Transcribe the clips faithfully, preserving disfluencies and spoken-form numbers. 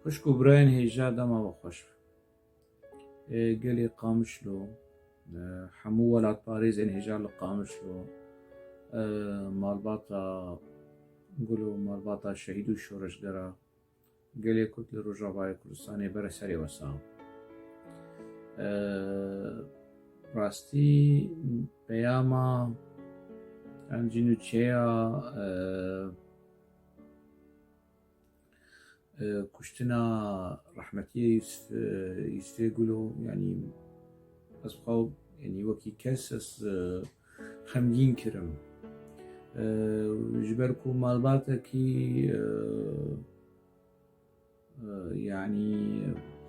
Xwişk û birayên hêja dema we xweş. Ê, gelê Qamişlo, e, hemû welatparêzên hêja li Qamişlo, e, malbata Gulo, malbata şehîd û şoreşgera gelê Kurd li Rojavayê Kurdistanê bere serê we sax. E, rastî peyama em jî nûçeya, e, e, kuştina rehmetiyê Yusuf, e, Yusufê Gulo, yanî ez xwe, yanî wekî kes ez, e, xemgîn kirim. E, ji ber ku malbatekî, e, e, yanî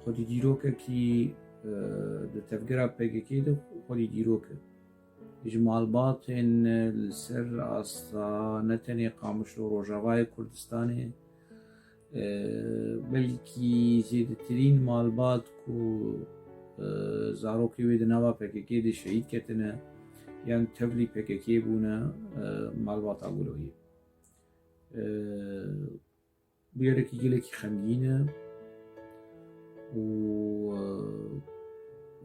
xwedî dîrokekî, e, di tevgera P K K de xwedî dîrok e. Ji malbatên li ser asta ne tenê Qamişlo Rojavayê Kurdistanê, e, belkî zêdetirîn malbat ku, e, zarokê wê di nava P K K de şehîd ketine yan tevlî P K K bûne, e, malbata Gulo ye. E, Bûyerekî gelekî xemgîn e û, e,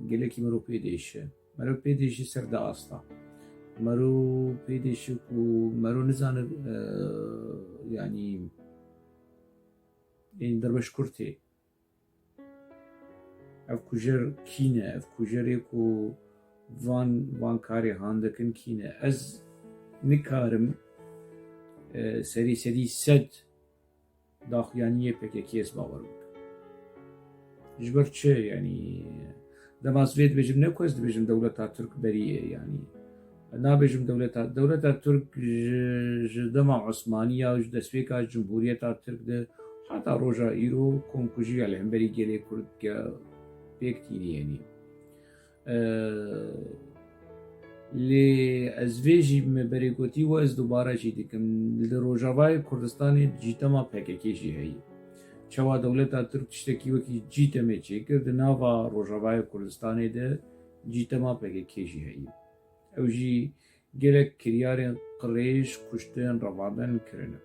gelekî mero pê diêşe. Mero pê diêşe ser di asta. Mero pê diêşe ku mero nizane, e, yanî, ên derbeş kurtê. Ev kujer kî ne? Ev kujerê ku van, van karê han dikin kî ne? Ez nikarim, e, serî sedî sed daxuyaniyê P K K ez bawer bikim. Ji ber çi? Yanî, dema ez vê dibêjim, ne ku ez dibêjim dewleta Tirk berî ye, yanî. Nabêjim dewleta, dewleta Tirk ji, ji dema Osmaniya û ji destpêka Cumhuriyeta Tirk de heta roja îro komkujiya li hemberî gelê Kurd ke pêk tînî, yanî. E, lê ez vê jî me berê gotî û ez dubare jî dikim. Li Rojavayê Kurdistanê cîtema P K K jî heye. Çawa dewleta Tirk tiştekî wekî cîtemê çêkir, di nava Rojavayê Kurdistanê de cîtema P K K jî heye. Ew jî gelek kiryarên qirêj, kuştin, revandin kirine.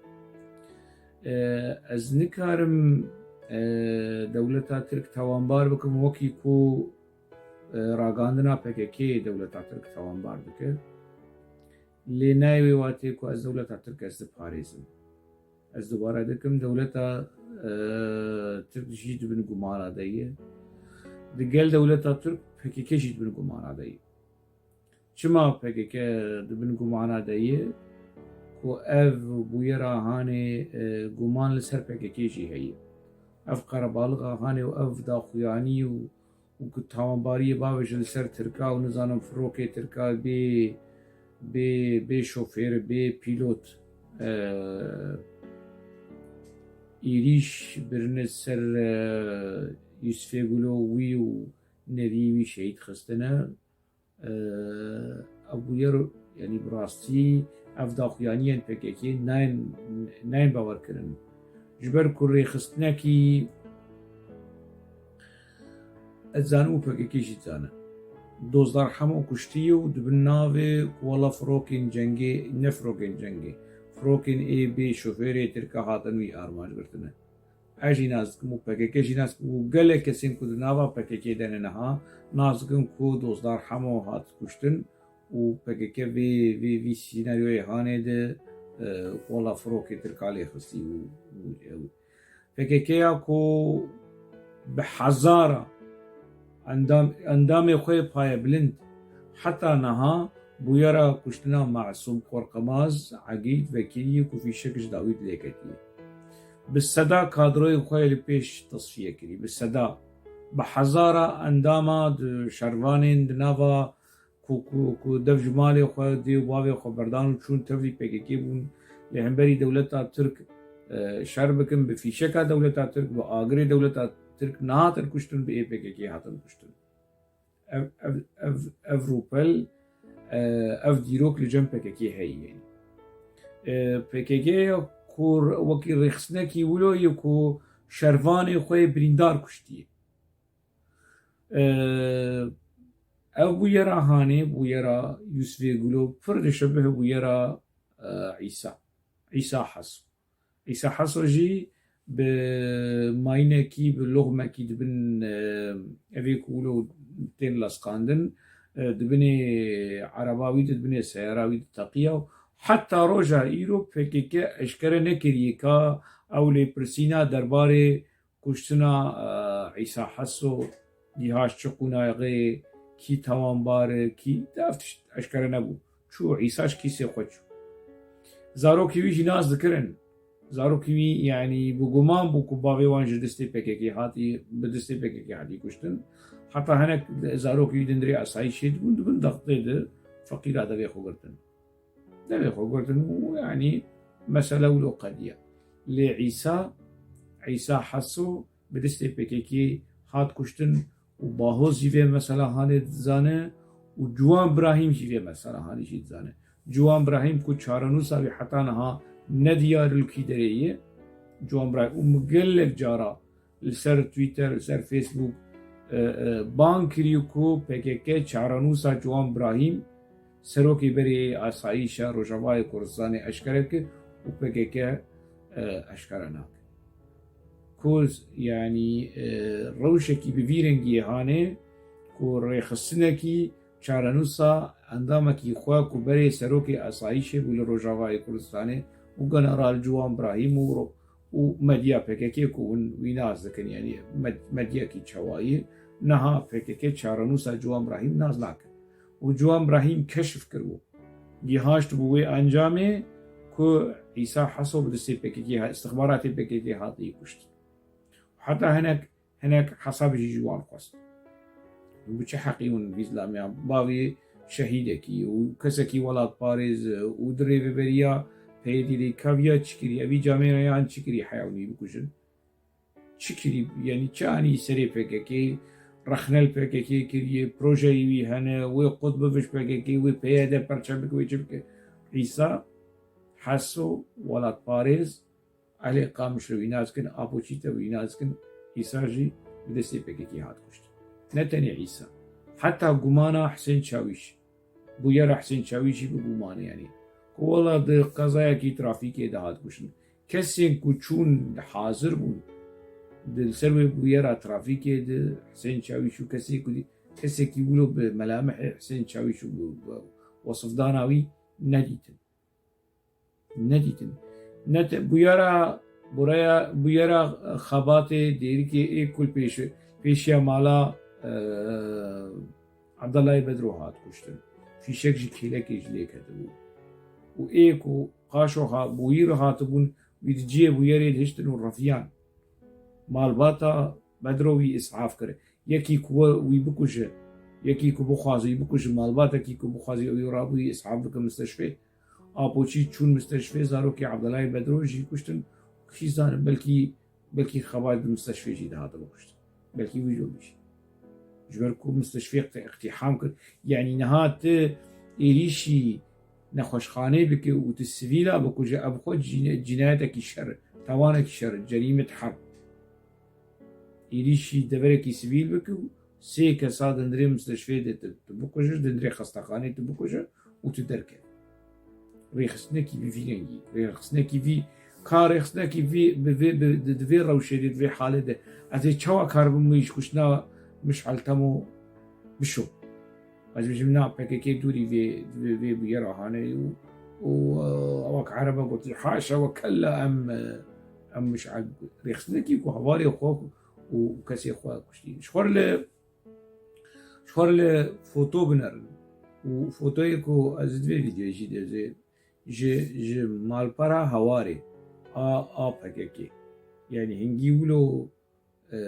E, ez nikarim, e, dewleta Tirk tawanbar bikim wekî ku, e, ragihandina P K K dewleta Tirk tawanbar dike. Lê nayê wê watê ku ez dewleta Tirk ez diparêzim. Ez dubare dikim, dewleta, e, Tirk jî di bin gumana de ye. Di gel dewleta Tirk P K K jî di bin gumana de ye. Çima P K K di bin gumana de ye? Ku ev bûyera hanê, e, guman li ser P K K jî heye. Ev qerebalixa hanê û ev daxuyanî û, û ku tawanbariyê bavêjin li ser Tirka û nizanim firokê Tirka bê, bê, bê şofêr, bê pîlot, e, êrîş birine ser, e, Yusufê Gulo wî û neviyê wî şehîd xistine. Ev bûyer, yanî bi rastî ev daxuyaniyên P K K nayên, nayên bawerkirin. Ji ber ku rêxistinekî ez zanim û P K K jî dizane. Dozdar Hemo kuştiye û di bin navê ku wela firokên cengê, ne firokên cengê, firokên ê bê şofêrê Tirka hatin wî armanc girtine. Ez jî nas dikim û P K K jî nas dikim û gelek kesên ku di nava P K K de ne niha nas dikin ku Dozdar Hemo hat kuştin û P K K vê, vê, vî sînaryoyê hanê de, e, wela firokê Tirka lê xistî û, û, û P K K ya ku bi hezara endam, endamê xwe yê payebilind heta niha bûyera kuştina Masûm Korkmaz, Egîd Vekirî ku fîşek ji dawî dilê ketiye. Bi seda kadroyên xwe yê li pêş tesfiye kirî. Bi seda, bi hezara endama di şervanên di nava ku, ku, ku dev ji malê xwe, dê û bavê xwe berdan û çûn tevlî P K K bûn, li hemberî dewleta Tirk, e, şer bikin, bi fîşeka dewleta Tirk, bi agirê dewleta Tirk nehatin kuştin, bi ê P K K hatin kuştin. Ev, ev, ev, ev rûpel, e, ev dîrok li cem P K K heye. E, P K K ya ku wekî rêxistinekî wilo ye ku şervanê xwe yê birîndar kuştiye. E, ev bûyera hanê, bûyera Yusufê Gulo pir dişebih bûyera, e, Îsa. Îsa Heso. Îsa Heso jî bi mayînekî, bi loxmekî dibin, e, evê ku wilo tên lesqandin, e, dibinê ereba wî de, dibinê seyara wî de teqiya û heta roja îro P K K eşkere nekiriye ka ew lêpirsîna derbarê kuştina, e, Îsa Heso, gihaş çi qûnaxê, kî tawanbar e, kî, ev tişt eşkere nebû. Çû, Îsa ji kîsê xwe çû. Zarokê wî jî nas dikirin. Zarokê wî, yanî, bi guman bû ku bavê wan ji destê P K K hatî, bi destê P K K hatî kuştin. Heta hinek zarokê wî di hundirê asayîşê dibûn, di bin dextê de feqîra devê xwe girtin. Devê xwe girtin û, yanî, mesele wilo qediya. Lê Îsa, Îsa Heso bi destê P K K hat kuştin û Baho jî vê mesela hanê dizane û Ciwan Birahîm jî vê mesela hanê jî dizane. Ciwan Birahîm ku çarenûsa wî heta niha nediyar li kî derê ye. Ciwan Birahîm û min gelek cara li ser Twitter, li ser Facebook, e, e, bang kiriye ku P K K çarenûsa Ciwan Birahîm, serokê berê asayîşa Rojavayê Kurdistanê eşkere kir û P K K, e, eşkere nake. Ku, yanî, e, rewşekî bi vî rengiyê hane ku rêxistinekî çarenûsa endamekî xwe ku berê serokê asayîşê bû li Rojavayê Kurdistanê û General Ciwan Birahîm û ro-, û medya P K K ku hûn wî nas dikin, yanî med-, medyakî çawayî, niha P K K çarenûsa Ciwan Birahîm nas nake. Û Ciwan Birahîm keşf kiribû. Gihaşt bû wê encamê ku Îsa Heso bi destê P K K ha-, istixbaratê P K K hatî kuştin. Heta hinek, hinek hesab jî ji wan xwest. Bi çi heqî hûn vî zilamiya bavê şehîdekî û kesekî welatparêz û di rêveberiya P Y D'ê de kaviya çi kirî? Evî camêreyan çi kirî heya hûn wî bikujin? Çi kirî? Yanî çi anî serê P K K? Rexne li P K K kiriye, projeyê wî hene, wê qut bibe ji P K K, wê P Y D perçe bike, wê çi bike? Îsa Heso welatparêz, Elê Qamişlo wî nas dikin, Apo Çîte wî nas dikin, Îsa jî bi destê P K K hat kuştin. Ne tenê Îsa. Heta gumana Hisên Çawîş. Bûyera Hisên Çawîş jî bi gumanê, yanî. Ku wela di qezayekî trafîkê de hat kuştin. Kesên ku çûn hazir bûn, di li ser wê bûyera trafîkê de Hisên Çawîş û kesê ku dî-, kesekî wilo bi melamehê Hisên Çawîş û bi, bi wesifdana wî nedîtin. Nedîtin. Ne te-, bûyera, bûreya, bûyera xebatê Dêrikê ê ku li pêş-, pêşiya mala, e, Abdullah Bedro hat kuştin. Fîşek ji kêlekê jî lê ketibû. Û ê ku qaşo ha-, bûyî re hatibûn, wî di cihê bûyerê dihiştin û refiyan. Malbata Bedro wî îsaf kir. Yekî ku we wî bikuje, yekî ku bixwaze wî bikuje, malbatekî ku bixwaze ew ê rabûyî îsaf bike misteşfê. Apoçî çûn misteşfê, zarokê Abdullah Bedro jî kuştin. Kî zane, belkî, belkî xebat di misteşfê jî dihate bikuştin. Belkî wî jî bî. Ji ber ku misteşfê qe-, iqtîham kir. Yanî niha tu êrîşî nexweşxanê bike û tu sivîla bikuje, ev xwe cîne-, cînayetekî şer, tawanekî şer, cerîmet herb. Êrîşî deverekî sivîl bike û sê kesa di hundirê misteşfê de tu, tu bikuje, di hundirê xestexanê tu bikuje û tu derkeve. Rêxistinekî bi vî rengî, rêxistinekî vî, ka rêxistinekî vî, bi vê, bi, di, di vê rewşê de, di vê halê de, ez ê çawa karibim wî ji kuştina Mişal Temo bişo? Ez bêjim na, P K K dûrî vê, vê, vê bûyera hane û, û, e, wek erebe gotî, haşa we kella em, e, em Mişal rêxistinekî ku hevalê xwe û kesê xwe kuştî. Ji xwe re li, ji xwe re li foto binerin. Û fotoyê ku ez di vê vîdyoyê jî dêzê, ji, ji malpera hewarê a, a P K K. Yanî hingî wilo, e,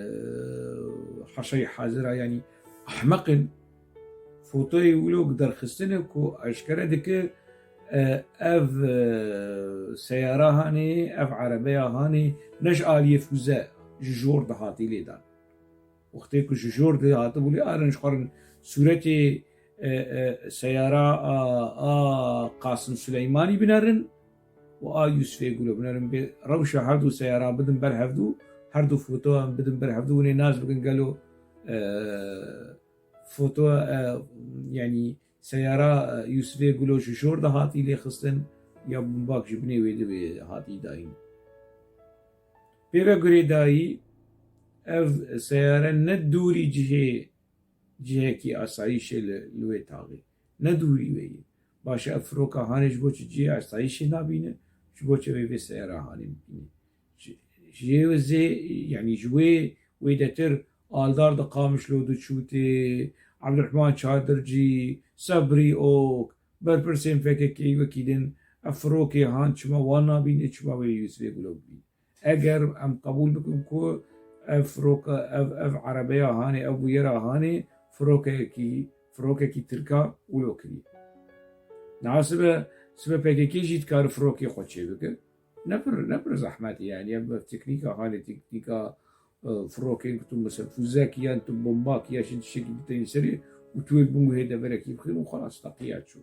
heşayî hazira, yanî ehmeq in. Fotoyê wilo derxistine ku eşkere dike, e, ev, e, seyara hanê, ev erebeya hanê, ne ji aliyê fûze, ji jor dihatî lêdan. Wextê ku ji jor dihatibû lê arin, ji xwe re sûretê, e, e, seyara a, a Qasim Suleymanî binerin û a Yusufê Gulo binerin. Bê rewşa her du seyara bidin ber hevdû, her du fotoyan bidin ber hevdû, hûn ê nas bikin gelo, e, foto, e, yanî seyara, e, Yusufê Gulo ji jor dihatî lêxistin ya bombak ji binê wê de wê hatî dayîn. Pê ve girêdayî ev seyare ne dûrî cihê, cihekî asayîşê li, li wê taxê. Ne dûrî wê yê. Baş e, ev firoka Hanê ji bo çi cihê asayîşê nabîne, ji bo çi wê vê seyara Hanê bibîne. Ji, ji wê zê, yanî ji wê wêdetir Aldar di Qamişlo diçû tê, Abdurrahman Çadircî, Sebrî Ok, berpirsên P K K wekî din, ev firokê Han çima wan nabîne, çima wê Yûsifê Gulo bibîne? Eger em qebûl bikin ku ev firoka, ev, ev erebeya Hanê, ev bûyera Hanê firokekî, firokekî tirka wilo kiriye. Niha sibe, sibe P K K jî dikare firokê xwe çêbike. Ne pir, ne pir zehmet e, yanî ev teknîka Hanê, teknîka, e, firokên ku tu mesela fuzek yan tu bombak ya jî tiştekî bitenî serê û tu wê bingû hê deverekî bixîn û xelas teqiya çû.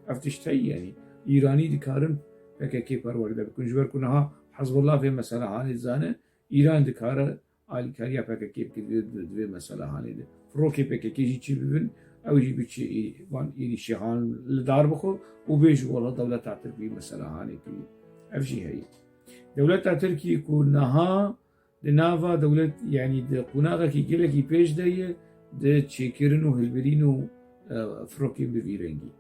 Ev tişt heye, yanî Îranî dikarin P K K perwerde bikin. Ji ber ku niha Hezbollah vê mesela Hanê dizane, Îran dikare alîkariya P K K bike di, di, di vê mesela Hanê de. Firokê P K K jî çê bibin, ew jî biçe ê-, van êrîşê Han li dar bixwe û bêje wela dewleta Tirk vî mesela Hanê kiriye. Ev jî heye. Dewleta Tirkiyê ku niha di nava dewlet, yanî di qonaxekî gelekî pêş de ye, di çêkirin û hilbirîn û, e, firokên bi vî rengî.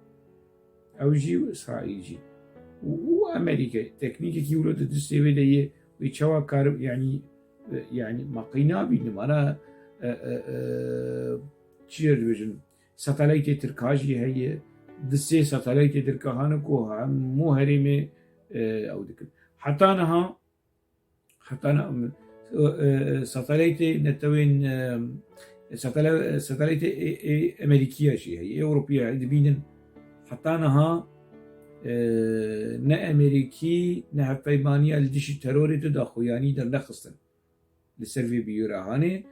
Ew jî û Îsraîl jî. Û, û Amerîka, teknîkekî wilo di distê wê de ye, wê çawa kar, yanî, e, yanî ma qey nabînim, ana, e, e, e, çi ye dibêjin, satelaytê Tirka jî heye, di sê satelaytê Tirka hene ku hemû herêmê, e, ew dikin. Heta niha Heta na-, e, e, satelaytê netewên, e, satela-, satelaytê ê, ê Amerîkiya jî heye, ê Ewropiya heye, dibînin. Heta niha, e, ne Amerîkî, ne hevpeymaniya li dijî terorê tu daxuyanî dernexistin li ser vê bûyera Hanê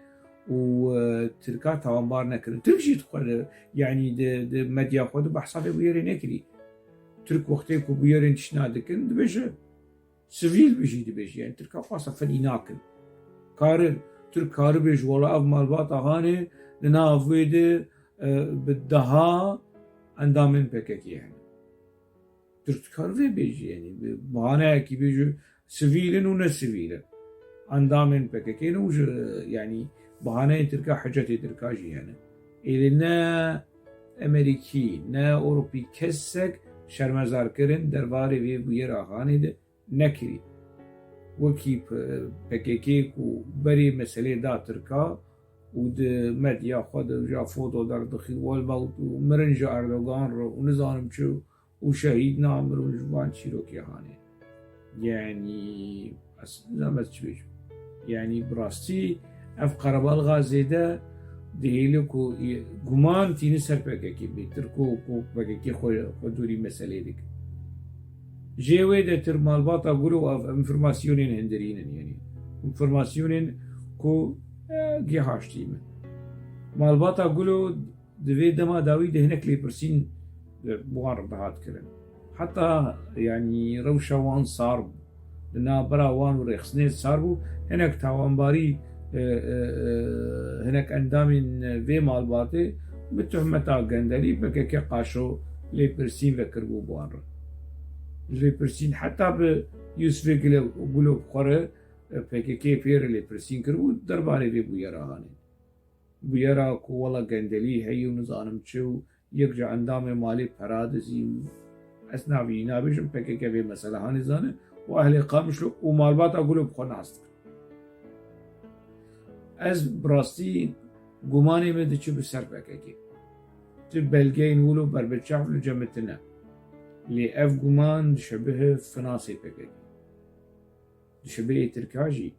û, e, Tirka tawanbar nekirin. Tirk jî dixwe, yanî di, di medya xwe de behsa vê bûyerê nekirî. Tirk wextê ku bûyerên tiştna dikin, dibêje, sivîl bi jî dibêje, yanî Tirka xwasa fedî nakin. Karin, Tirk karibê ji wela ev malbata Hanê di nav wê de, e, bi deha endamên P K K hene. Tirk dikare vê bêje, yanî bi bahaneyekî bêje sivîl in û ne sivîl in. Endamên P K K ne û ji, yanî bahaneyên Tirka, hicetê Tirka jî hene. Êlê ne Amerîkî, ne Ewropî kesek şermezarkirin derbarê vê bûyera Hanê de nekirî. Wekî P-, P K K ku berê meselê da Tirka û di medya xwe de ja foto derdixî, welmewt û mirin ji Erdogan re û nizanim çi û şehîd namirin ji van çîrokê Hanê. Yanî, ez nizanim ez çi bêjim. Yanî, bi rastî ev qerebalxa zêde dihêle ku, e, guman tîne ser P K K bê. Tirko ku P K K xwe, xwe dûrî meselê dike. Jê wê de tir malbata Gulo ev informasyonên hindirîn in, yanî informasyonên ku, e, gihaştî min. Malbata Gulo di vê dema dawî de hinek lêpirsîn, e, bi wan re dihat kirin. Heta, yanî, rewşa wan sar bû. Di navbera wan û rêxistinê sar bû. Hinek tawanbarî, e, e, e, hinek endamên vê malbatê bi tuhmeta gendelî P K K qaşo lêpirsîn vekiribû bi wan re. Lêpirsîn heta bi Yûsifê Gile-, Gulo bi xwe re, e, P K K pê re lêpirsîn kiribû derbarê vê bûyera Hanê. Bûyera ku wela gendelî heye û nizanim çi û yek ji endamê malê pera dizî û ez navî nabêjim, P K K vê mesela Hanê zane û ehlê Qamişlo û malbata Gulo bi xwe nas dikin. Ez bi rastî gumanê min diçe bi ser P K K. Tu belgeyên wilo berbiçav li cem min tine. Lê ev guman dişebihe finasê P K K. Dişebihê Tirka jî.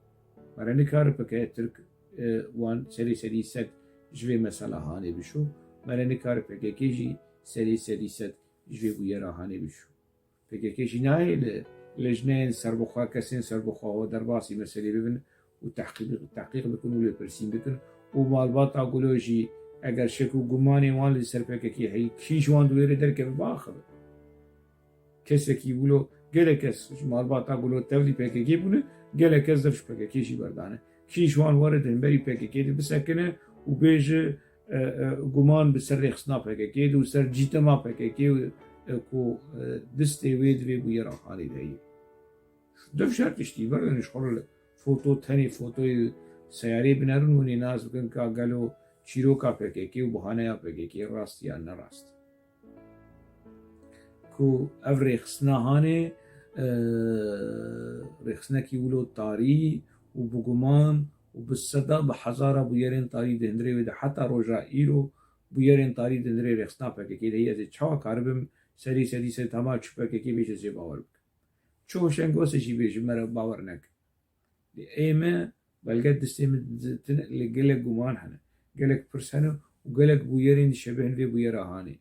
Me re nikare P K K Tirk, e, wan serê sedî sed ji vê mesela Hanê bişo. Me re nikare P K K jî serê sedî sed ji vê bûyera Hanê bişo. P K K jî nayê li lejneyên serbixwe, kesên serbixwe xwe derbasî meselê bibin û tehqîq, tehqîq bikin û lêpirsîn bikin. Û malbata Gulo jî eger şek û gumanê wan li ser P K K heyî, kî ji wan di wê re derkeve biaxive. Kesekî wilo, gelek kes ji malbata Gulo tevlî P K K bûne, gelek kes dev ji P K K jî berdane. Kî ji wan were di hemberî P K K de bisekine û bêje, e, e, guman bi ser rêxistina P K K de û ser cîtema P K K, e, ku, e, distê wê di vê bûyera Hanê de heye. Dev şer tiştî berdane ji xwe re li foto, tenê fotoyê seyarê binerin, hûn ê nas bikin ka gelo çîroka P K K û bahaneya P K K rast ya ne rast. Ku ev rêxistina hanê, e, rêxistinekî wilo tarî û bi guman û bi seda, bi hezara bûyerên tarî di hundirê wê de heta roja îro bûyerên tarî di hundirê rêxistina P K K de heye. Ez ê çawa karibim serî sedî sed hema çi P K K bêje ez ê bawer bikim? Çi Hoşengosê jî bêje me re bawer nekin. Lê ê me belge distê min di-, tine, lê gelek guman hene. Gelek pirs hene û gelek bûyerên dişebihin vê bûyera hanê.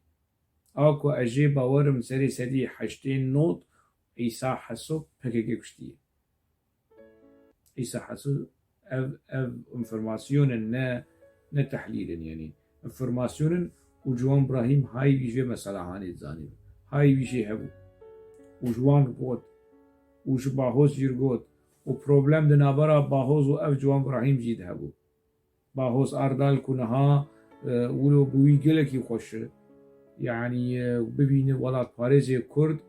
A ku ez jê bawer im serê sedî heştê nod Îsa Heso P K K kuştiye. Îsa Heso ev, ev înformasyon in, ne, ne tehlîl in, yanî înformasyon in û Ciwan Brahîm hay wî ji vê mesela hanê dizanî. Hay wî jê hebû. Û ji wan got. Û ji Bahoz jî got. Û problem di navbera Bahoz û ev Ciwan Brahîm jî de hebû. Bahoz Erdal ku niha, e, wilo bi wî gelekî xweş e. Yanî, e, bibîne welatparêzê Kurd,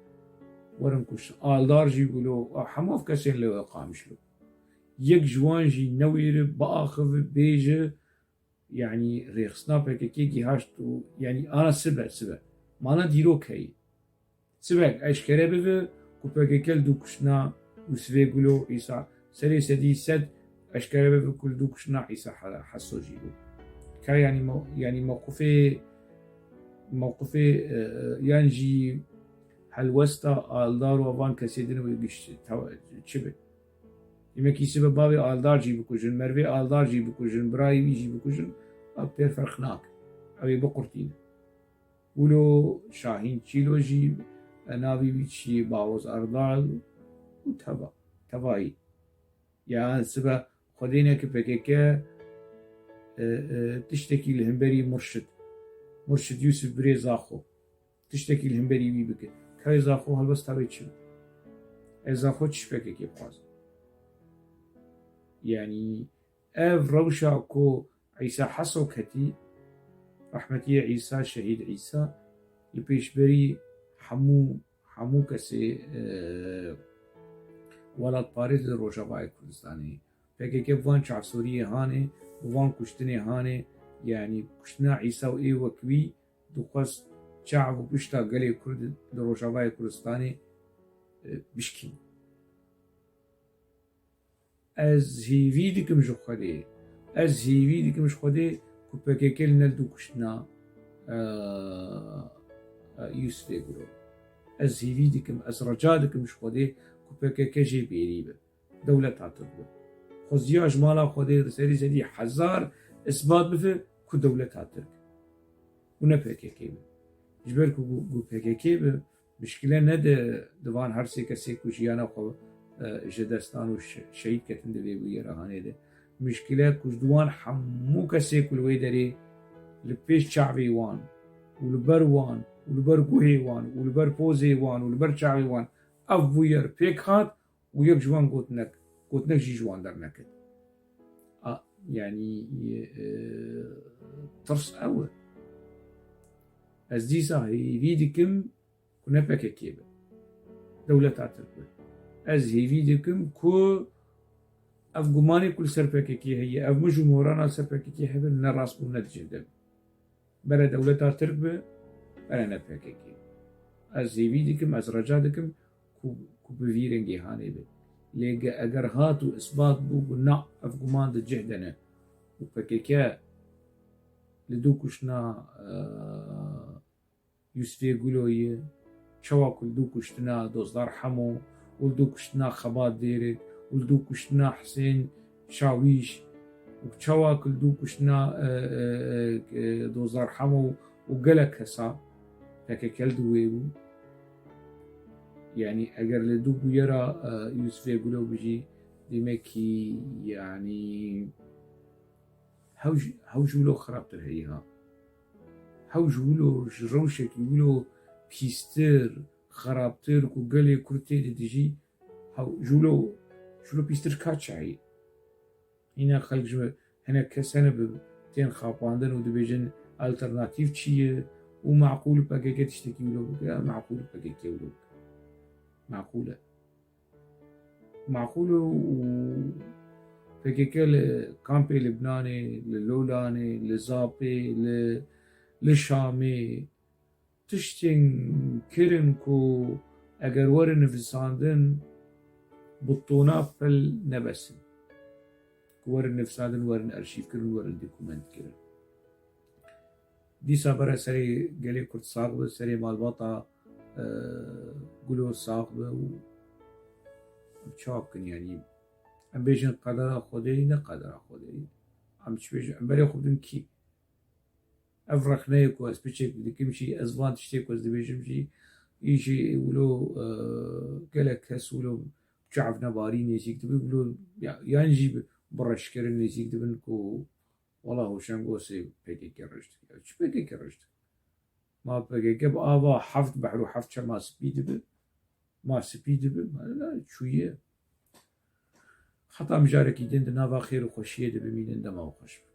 werin ku Aldar jî wilo, hemû ev kesên li Qamişlo. Yek ji wan jî newêre, biaxive, bêje, yanî rêxistina P K K gihaşt û, yanî ana sibe, sibe. Mana dîrok heye. Sibek eşkere bibe ku P K K li dû kuştina Yûsifê Gulo Îsa serê sedî sed eşkere bibe ku li dû kuştina Îsa He-, Heso jî bû. Ka yanî mo-, yanî mewqifê, mewqifê, e, e, yan jî helwesta Aldar û van kesê din wê giş-, taw-, çi be? Demekî sibe bavê Aldar jî bikujin, mervê Aldar jî bikujin, birayê wî jî bikujin, ev pêr ferq nake. Ew ê biqurtîne. Wilo Şahîn Çîlo jî, e, navê wî çi ye, Bahoz Erdal û teva, tevayî. Ya sibe Xwedê neke P K K, e, e, tiştekî li hemberî Murşid, Murşid Yûsif birê Zaxo, tiştekî li hemberî wî bike. Kayê Zaxo helbesta wê çi be? Ez Zaxo çi P K K bixwazim? Yanî ev rewşa ku Îsa Heso ketî, rehmetiyê Îsa, şehîd Îsa, li pêşberî hemû, hemû kesê, e, welatparêz li Rojavayê Kurdistanê, P K K bi van çavsoriyê hanê, bi van kuştinê hanê, yanî kuştina Îsa û ê wek wî dixwest çav û pişta gelê Kurd li Rojavayê Kurdistanê, e, bişkîne. Ez hêvî dikim ji Xwedê. Ez hêvî dikim ji Xwedê ku P K K li ne li dû kuştina, e, e, Yûsifê Guro. Ez hêvî dikim, ez reca dikim ji Xwedê ku P K K jê bêrî be. Dewleta Tirk be. Xweziya ji mala Xwedê li serî sedî hezar isbat bife ku dewleta Tirk û ne P K K be. Ji ber ku, ku, ku P K K be, mişkile ne di, di van her sê kesê ku jiyana xwe, e, ji dest dan û şe-, şehîd ketin di vê bûyera hanê de. Mişkile ku ji di wan hemû kesê ku li wê derê, li pêş çavê wan û li ber wan û li ber guhê wan û li ber pozê wan û li ber çavê wan ev bûyer pêk hat û yek ji wan gotinek, gotinek jî ji wan derneket. A, yanî, e, tirs ew e. Ez dîsa hêvî dikim ku ne P K K be. Dewleta Tirk be. Ez hêvî dikim ku ev gumanê ku li ser P K K heye, ev mij û morana li ser P K K hebe, ne rast bû, ne di cih de be. Bere dewleta Tirk be, bere ne P K K. Ez hêvî dikim, ez reca dikim ku, ku bi vî rengê hanê be. Lê ge-, eger hat û isbat bû ku na, ev guman di cih de ne û P K K li dû kuştina, e, Yûsifê Guloyê, çawa ku li dû kuştina Dozdar Hemo û li dû kuştina Xebat Dêrik û li dû kuştina Hisên Şawîş û çawa ku li dû kuştina, e, e, e, e, Dozdar Hemo û gelek kesa P K K li dû wê bû. Yanî eger li dû bûyera, e, Yûsifê Gulo bijî, demekî, yanî, hew ji, hew ji wilo xirabtir heye ha. Hew ji wilo, ji rewşekî wilo pîstir, xirabtir ku gelê Kurd tê de dijî, hew ji wilo, ji wilo pîstir ka çi heye? Hîna xelk ji, hinek kes hene bi tên xapandin û dibêjin alternatîf çi ye û meqûl P K K tiştekî wilo bike, meqûl P K K wilo bike. Meqûl e. Meqûl e û P K K li kampê Libnanê, li Lolanê, li Zapê, li, li Şamê tiştên kirin ku eger werin nivîsandin, bi tona pil nebesin. Ku werin nivîsandin, werin erşîvkirin, werin dokumentkirin. Dîsa bere serê gelê Kurd sax be, serê malbata, e, Gulo sax be û em çawa bikin, yanî em bêjin qedera Xwedê ne qedera Xwedê. Em çi bêjin, em berê xwe bidin kî? Ev rexneyê ku ez piçek dikim jî, ez van tiştê ku ez dibêjim jî, î jî wilo, e, gelek kes wilo çavnebarî nêzîk dibin, wilo ya-, yan jî bi, bi reşkirin nêzîk dibin ku wela Hoşeng Osê P K K reş dike. Ya çi P K K reş dike? Ma P K K bi ava heft behr û heft çema spî dibe, ma spî dibe, ma ne çûye. Heta mijarekî din di nava xêr û xweşiyê de bimînin, dema xweş be.